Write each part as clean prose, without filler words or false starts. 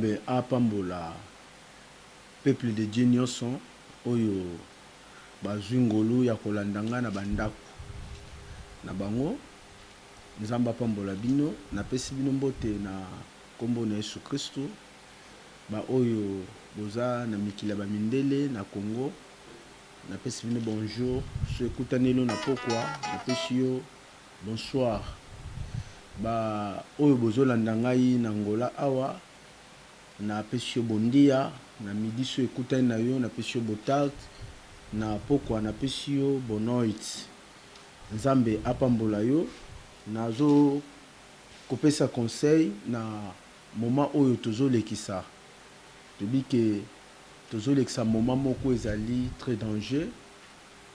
Nzambe apambola peuple de Dieu nioson oyo bazui ngolu ya kolanda nga na ba ndaku na bango Nzambe apambola bino napesi bino mbote na kombo na Yesu Christu ba oyo boza na mikili ya ba mindele na Congo napesi bino bonjour soki ekutaneli yo na pokua napesi yo Bonsoir ba oyo bozo landa ngai na Angola awa na pesi yo bondia na midi soki ekutani na yo na pesi yo botard na pokua na pesi yo bonoit nzambe apambola yo nazo kopesa conseil na moment oyo tozo lekisa toyebi ke tozo lekisa moment moko ezali tres danger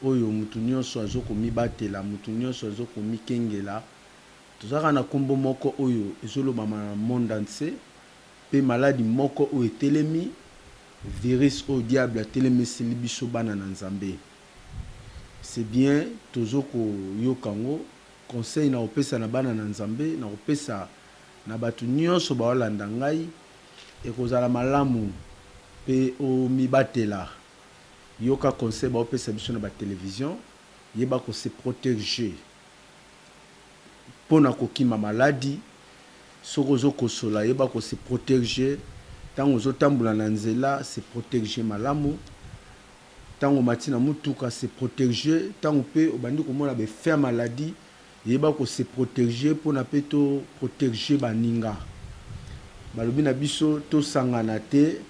oyo mutu nionso azo komibatela, mutu nionso azo komikengela, toza kaka na kombo moko oyo ezo lobama na monde entier pe maladi moko oyo etelemi, virus oyo diable atelemeseli biso bana na Nzambe. C'est bien tozo koyoka yango, conseil nakopesa na bana na Nzambe, nakopesa na batu nionso baolanda ngai, ekozala malamu pe omibatela. Yoka conseil bao pesa biso na ba television, yeba ko se proteger pona ko kima maladi, soki ozo kosola yeba ko se proteger, tango ozo tambola na nzela se proteger malamu, tango omati na mutuka se proteger, tango pe obandi komona ba effet ya maladie yeba ko se proteger pona pe to proteger baninga. Balobi na biso tosangana te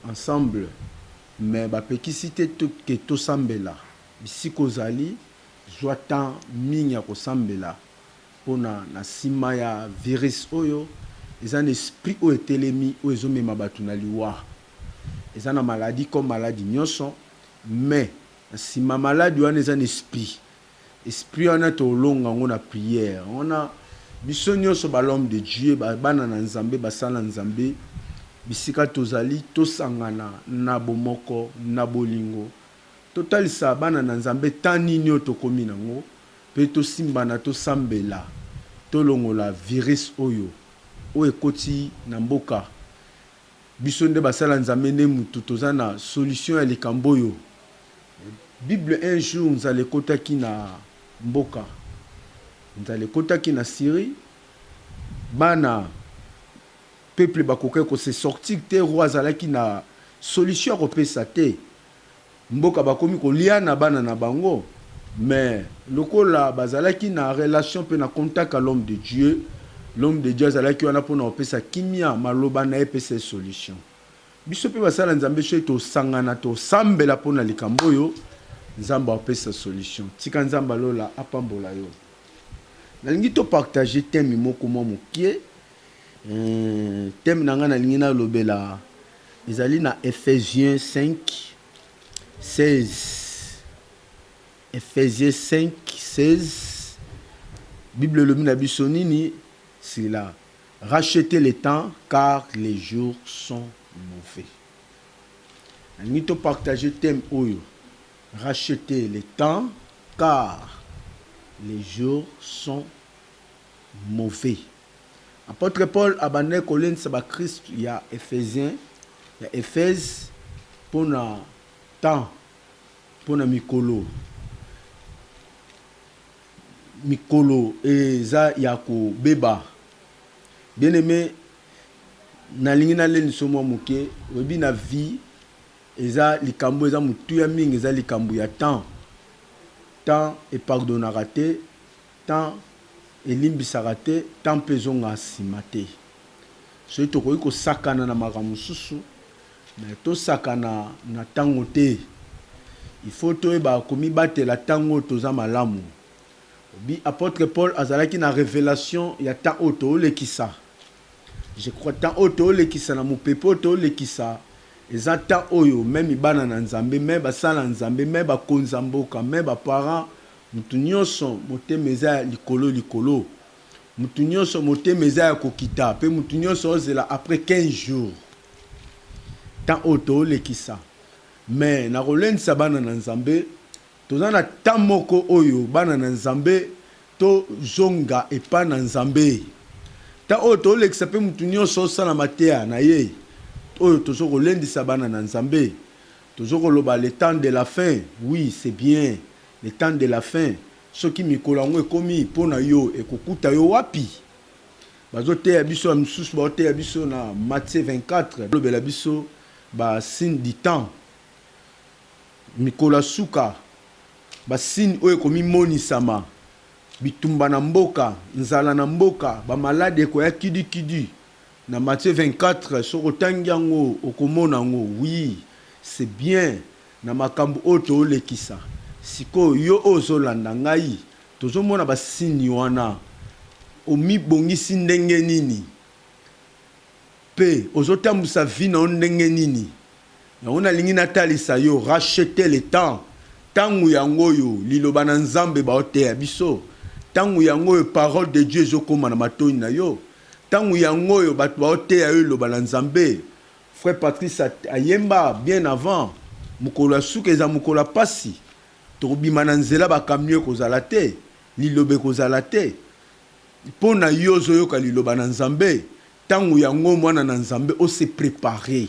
ensemble Mais ba pekisi te ke tosambela, bisika ozali zua temps mingi ya kosambela pona na sima ya virus oyo eza na esprit oyo etelemi oyo ezo mema batu na liwa. Eza na maladie comme maladi nionso mais na sima maladi wana eza na esprit. Esprit wana tolonga yango na prière wana biso nionso ba l'homme de Dieu ba bana na Nzambe ba sala Nzambe bisika tozali tosangana na bomoko na bolingo totalisa bana na Nzambe temps nini oyo tokomi na ngo pe tosimbana tosambela tolongola virus oyo oyo ekoti na mboka biso nde basala Nzambe nde mutu toza na solution ya likambo oyo Bible un jour nzala ekotaki na mboka nzala ekotaki na Syrie bana peuple bakokaki ko se sortir te roi azalaki na solution ya kopesa te mboka bakomi kolia na bana na bango mais lokola bazalaki na relation pe na contact ya l'homme de Dieu l'homme de Dieu azalaki wana pona kopesa kimia maloba na ye epesa ye solution. Biso pe basali ya Nzambe soki tosangana tosambela pona likambo oyo Nzambe akopesa solution. Tika Nzambe ya lola apambola yo. Nalingi to partager thème moko mwa mokie. Thème na ngai nalingi nalobela ezali na Ephésiens 5 16. Ephésiens 5 16 Bible elobi na biso nini? Sila. Rachetez le temps car les jours sont mauvais. Nalingi to partager thème oyo rachetez le temps car les jours sont mauvais. Apotre Paul abandaki kolendisa ba Christu ya Ephesiens ya Ephèse pona temps pona mikolo Mikolo eza ya kobeba. Bien aime nalingi nalendisa yo mwa moke, oyebi na vie eza likambo eza motuya mingi eza likambo ya temps. Temps e pardonnaka te, temps elimbisaka te, temps mpe ezongaka sima te. Soki tokoki kosakana na makambo mosusu mais tosakana na tango te. Il faut toyeba komibatela tango oyo toza malamu. Obi apotre Paul azalaki na revelation ya temps oyo toolekisa. Je crois temps oyo toolekisa na mopepe oyo toolekisa eza temps oyo meme bana na Nzambe, meme basala Nzambe, meme bakonzi ya mboka, meme ba parents, mutu nionso motema eza ya likolo likolo. Mutu nionso motema eza ya kokita pe mutu nionso ozela après 15 jours. Temps oyo toolekisa. Mais nakolendisa bana na Nzambe, toza na temps moko oyo bana na Nzambe to zonga epa na Nzambe. Temps oyo tolekisa pe mutu nionso osala mateya na ye. oyo tozo kolendisa bana na Nzambe. Tozo koloba le temps de la fin, oui c'est bien, le temps de la fin. Soki mikolo yango ekomi mpo na yo, ekokuta yo wapi? Bazoteya biso ya misusu, baoteya biso na Matthieu 24, balobela biso ba signe du temps, mikolo ya suka, ba signe oyo ekomimonisama, bitumba na mboka, nzala na mboka, ba malade ekoya kidikidi. Na Matthieu 24, soki otangi yango okomona yango. Oui, c'est bien na makambo oyo toolekisa sikoyo. Yo oyo ozolanda ngai, tozomona ba signe wana, omibongisi ndenge nini mpe ozotambusa vie na yo ndenge nini? Yango nalingi natalisa yo, racheter le temps. Ntango yango oyo liloba na Nzambe baoteya biso, ntango yango oyo parole de Dieu ezokóma na matoi na yo, ntango yango oyo bato baoteya yo liloba na Nzambe. Frère Patrice ayemba bien avant, mokolo ya suka eza mokolo ya pasi, tokobima na nzela, ba camion ekozala te, liloba ekozala te. Mpo na yo ozoyoka liloba na Nzambe, ntango yango mwana na Nzambe ose préparer,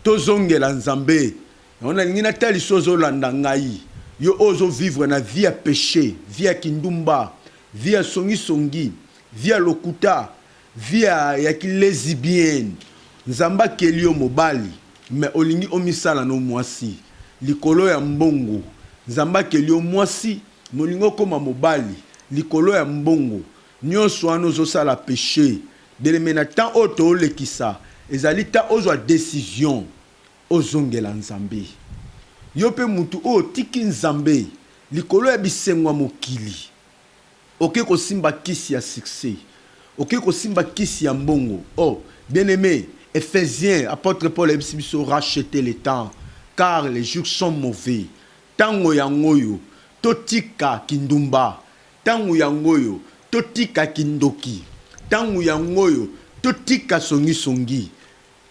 tozongela Nzambe. Yango nalingi natalisa, ozolanda ngai, yo oyo ozovivre na vie ya péché, vie ya kindumba, vie ya songisongi, vie ya lokuta, vie ya kilesbienne. Nzambe akeli yo mobali, mais olingi omisala no mwasi likolo ya mbongo. Nzambe akeli yo mwasi, molingi okóma mobali likolo ya mbongo. Nyonso wana ozosala péché. Bien-aimé, na temps oyo toolekisa, ezali temps ozwa décision, ozongela Nzambe. Yo mpe mutu oyo otiki Nzambe likolo ya bisengo ya mokili, oke kosimba kisi ya succès, oke kosimba kisi ya mbongo. Oh bien aimé, Éphésiens, apôtre Paul ayebisi biso: racheter le temps, car les jours sont mauvais. Ntango yango oyo totika kindumba, ntango yango oyo totika kindoki, ntango yango oyo totika songisongi,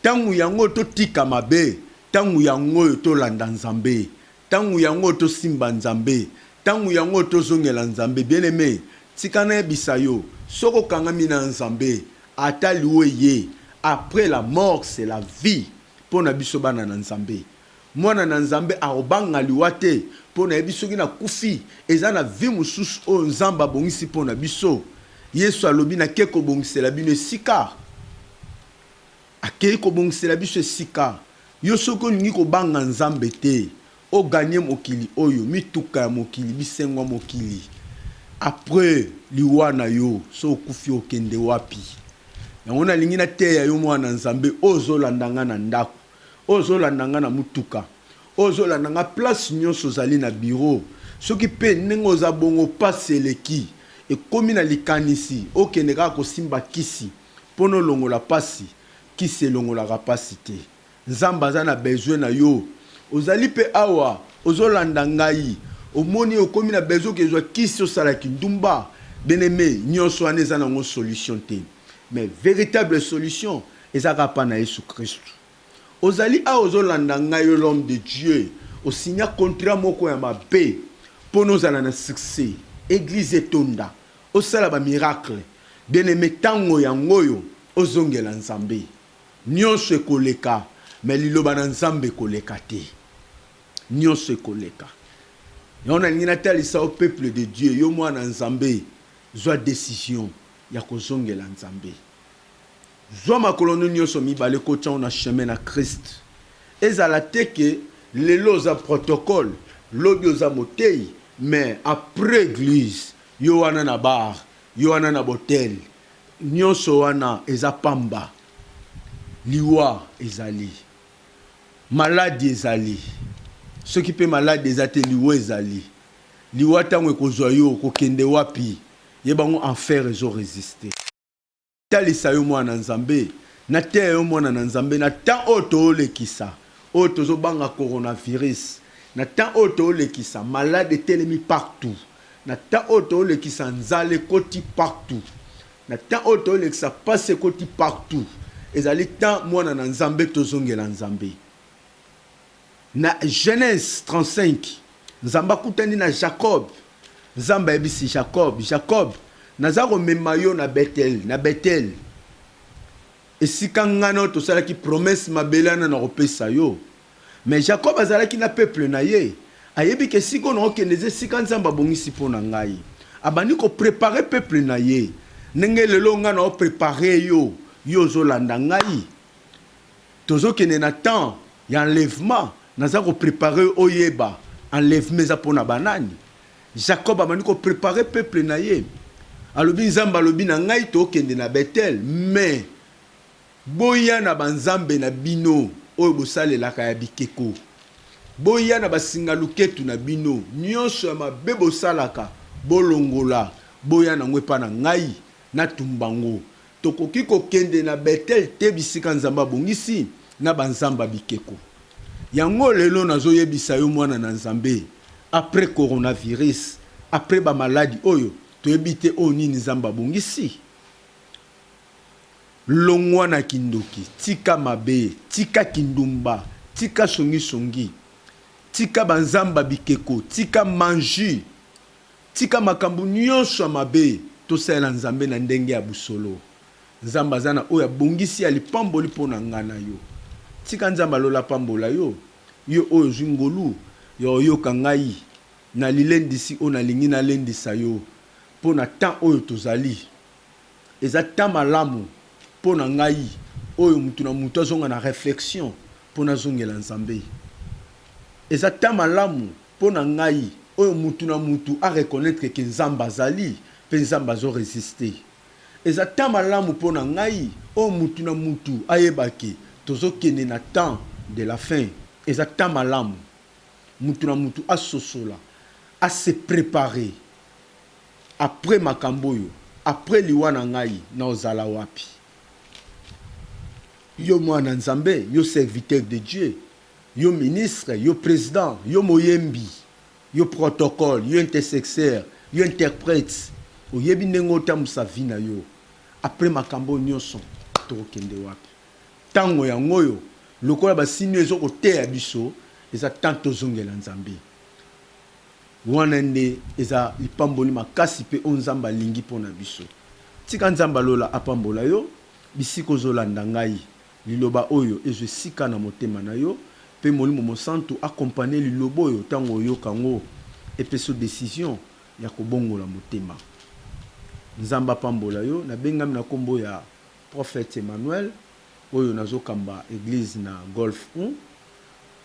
ntango yango oyo totika mabe, ntango yango oyo tolanda Nzambe, ntango yango oyo tosimba Nzambe, ntango yango oyo tozongela Nzambe. Bien aimé, tika nayebisa yo, soki okangami na Nzambe, ata liwa eye, après la mort c'est la vie. Mpo na biso bana na Nzambe, mwana na Nzambe akobanga liwa te, mpo nayebi soki nakufi, eza na vie mosusu oyo Nzambe abongisi mpo na biso. Yesu alobi: nake kobongisela bino esika. Akei kobongisela biso esika. Yo soki olingi kobanga Nzambe te, ogagner mokili oyo, mituka ya mokili, bisengo ya mokili, après liwa na yo, so okufi, okende wapi? Yango nalingi nateya yo, mwana Nzambe oyo ozolanda nga na ndako, oyo ozolanda nga na mutuka, oyo ozolanda nga place nyonso ozali, na bureau, soki mpe ndenge oza bongo, pasi eleki, ekómi na likanisi okende kaka kosimba kisi mpo na olongola pasi. Kisi elongolaka pasi te. Nzambe aza na besoin na yo. Ozali mpe awa, ozolanda ngai, omoni okomi na besoin okezwa kisi, osalaki ndumba. Bien-aimé, nyonso wana eza nango solution te, mais véritable solution eza kaka mpa na Yesu Kristu. Ozali awa, ozolanda ngai, yo l'homme de Dieu, osinya contrat moko ya mabe mpo na ozala na succès, église etonda, osala bamiracle. Bien-aimé, ntango yango oyo ozongela Nzambe. Nyonso ekoleka, mais liloba na Nzambe ekoleka te. Nyonso ekoleka. Yango nalingi natalisa yo, peuple de Dieu, yo mwana Nzambe, zwa décision ya kozongela Nzambe. Zwa makolo no nyonso mibale, kotia na chemin na Christ. Ezala te ke lelo oza protocole, lobi oza motei, mais après église yo wana na bar, yo wana na botel. Nyonso wana eza pamba. Liwa ezali, maladi ezali. Soki mpe maladi eza te, liwa ezali. Liwa ntango ekozwa yo, okokende wapi? Yebango, enfer ezorésister. Talisa yo, mwana Nzambe, nateya yo, mwana na Nzambe, na temps oyo toolekisa, oyo tozobanga coronavirus, na temps oyo toolekisa, malade etelemi partout, na temps oyo toolekisa, nzala ekoti partout, na temps oyo toolekisa, pasi ekoti partout. Ezali temps, mwana na Nzambe, tozongela Nzambe. Na Genèse 35, Nzambe akutani na Jacob. Nzambe ayebisi Jacob: Jacob, naza komema yo na Betel. Na Betel. Esika ngai na yo tosalaki promesse, mabele wana nakopesa yo. Mais Jacob azalaki na peuple na ye. Ayebi ke esika oyo nakokende eza esika Nzambe abongisi mpo na ngai. Abandi ko preparer peuple na ye. Ndenge lelo ngai nao preparer yo, yo ozolanda ngai. Tozokende na temps ya enlèvement, naza ko preparer yo oyeba enlèvement eza mpo na banani. Jacob abandi ko preparer peuple na ye. Alobi Nzambe alobi na ngai tokende na Bethel, mais boya na ba nzambe na bino oyo bosalelaka ya bikeko. Boya na basinga luketu na bino nionso ya mabe bosalaka, bolongola, boya nango epa na ngai, natumba ngo. Tokoki kokende na Bethel te bisika Nzambe abongisi na ba nzambe ya bikeko. Yango lelo nazo yebisa yo mwana na Nzambe, après coronavirus, après ba maladi oyo, toyebi te oyo nini Nzambe abongisi. Longwa na kindoki, tika mabe, tika kindumba, tika songi songi, tika ba nzambe ya bikeko, tika magie. Tika makambo nionso ya mabe, tosalela Nzambe na ndenge ya busolo. Nzambe aza na oyo abongisi ya lipamboli mpo na nga na yo. Tika Nzambe ya lola apambola yo, yo oyo ozwi ngolu ya oyoka ngai na lilendisi oyo nalingi nalendisa yo mpo na temps oyo tozali. Eza temps malamu mpo na ngai oyo mutu na mutu azonga na reflexion mpo nazongela Nzambe. Eza temps malamu Po na ngai, oyo mutu na mutu a reconnaitre que Nzambe azali, pe Nzambe azo resister. Eza temps malamu po na ngai, oyo mutu na mutu ayeba que tozo kende na temps de la fin. Eza temps malamu mutu na mutu asosola, a se preparer. Après makambo oyo, après liwa na ngai, nao zala wapi? Yo mwana Nzambe, yo serviteur de Dieu, Yo ministre, yo president, yo moyembi, yo protocole, yo intersexer, yo interprète, oyebi ndenge otambusa vie na yo. Après makambo oyo nionso, tokokende wapi? Tango yango oyo, lokola ba signe ezo koteya biso, eza temps tozongela Nzambe. Wana nde eza lipamboli makasi pe oyo Nzambe alingi pona biso. Tika Nzambe ya lola apambola yo bisika ozolanda ngai. Liloba oyo ezwa esika na motema na yo, mpe Molimo Mosantu accompagner liloba oyo tango oyoka yango, epesa yo decision ya kobongola motema. Nzambe apambola yo. Nabengami na kombo ya Prophet Emmanuel, oyo nazo kamba eglise na Golf 1,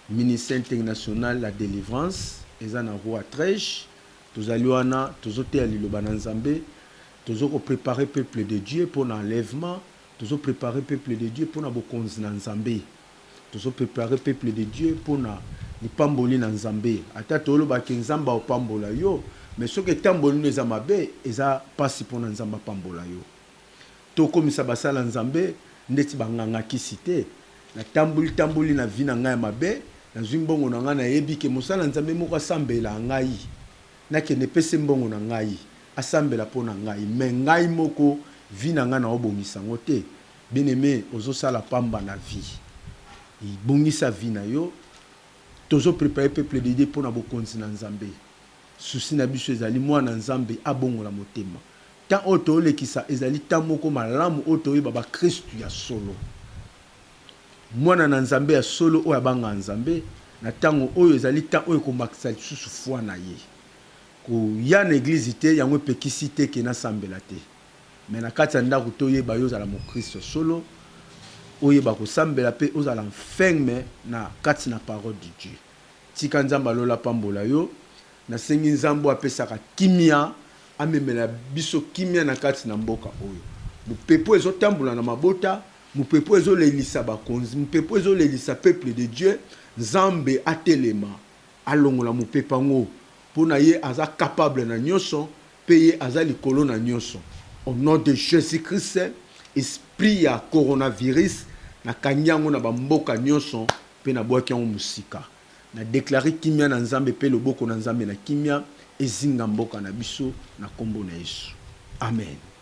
Ministère International la Delivrance, eza na Roi Trège. Tozali wana, tozo teya liloba na Nzambe, tozo ko preparer peuple de Dieu pona enlèvement. Tozo preparer peuple de Dieu pona bokonzi na Nzambe. Tozo preparer peuple de Dieu pona lipamboli na Nzambe. Ata toloba ke Nzambe akopambola yo, mais soki etamboli no eza mabe, eza pasi pona Nzambe apambola yo. Tokomisa basali ya Nzambe ndeti ba nganga kisi te. Na tamboli tamboli na vie na ngai ya mabe, nazui mbongo na ngai, nayebi ke mosali ya Nzambe moko asambelaa ngai. Nakende pese mbongo na ngai asambela po na ngai mais ngai moko vie na ngai nao bongisa ngo te bien aime ozo sala pamba na vie bongisa vie na yo tozo prepare peuple de Dieu pona bokonzi na nzambe souci na biso ezali muana nzambe abongola motema temps oyo tolekisa ezali temps moko malamu oyo toyeba ba christu ya solo Mwana na Nzambe ya solo oyo abangaka Nzambe, na tango oyo ezali temps oyo ekomakisa lisusu foi na ye. Koya na eglise te yango epekisi te ke nasambela te. Mais na kati ya ndaku toyeba yo ozala mokristo ya solo, oyeba kosambela pe ozala ferme na kati na parole de Dieu. Tika Nzambe ya lola apambola yo. Nasengi Nzambe oyo apesaka kimia amemela biso kimia na kati na mboka oyo. Mopepe oyo ezotambola na mabota, Mupepe oyo ezo lelisa ba konzi, mupepe oyo ezo lelisa peuple de Dieu, Nzambe atelema alongola mupepe yango pona ye aza capable na nioso pe ye aza likolo na nioso. Au nom de Jesus Christ, esprit ya coronavirus na kangi yango na ba mboka nioso pe na bwaki yango musika. Na declare kimia na Nzambe pe loboko na Nzambe na kimia ezinga mboka na biso na kombo na Yesu. Amen.